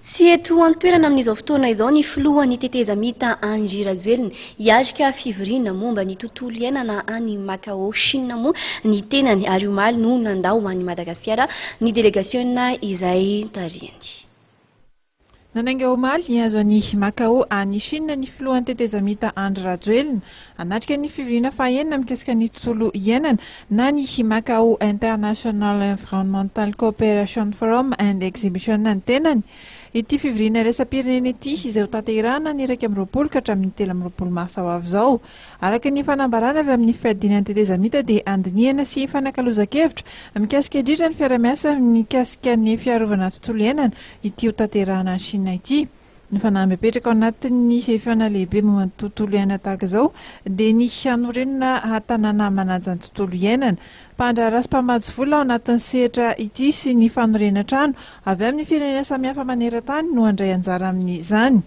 Tsy eto an-toerana amin'izao fotoana izao ny filohan'ny tetezamita Andry Rajoelina. Hiatrika fivoriana momba ny tontolo iainana any Macao, Chine moa ny tenany ary omaly no nandao an'i Madagasikara ny delegasiona izay tarihiny. Nanainga omaly hihazo an'i Macao any Chine ny filohan'ny tetezamita Andry Rajoelina. Hanatrika ny fivoriana fahenina mikasika ny tontolo iainana na ny Macao International Environmental Cooperation Forum and Exhibition ny tenany. Ity fivoriana iraisam-pirenena ity izay hotanterahina ny 21 ka hatramin'ny 23 marsa ho avy izao. Araka ny fanambarana avy amin'ny fiadiana ny tetezamita dia handinihana sy hifanakalozan-kevitra mikasika indrindra ny fiara-miasa mikasika ny fiarovana ny tontolo iainana ity hotanterahina any Chine ity. Ny fanamby apetraka ao anatin'ny fihaonana lehibe momba ny tontolo iainana tahaka izao dia ny hanorenana tanàna manaja ny tontolo iainana. Mpandraharaha sy mpamatsy vola ao anatin'ny sehatra ity sy ny fanorenan-trano avy amin'ny firenena samihafa maneran-tany no handray anjara amin'izany.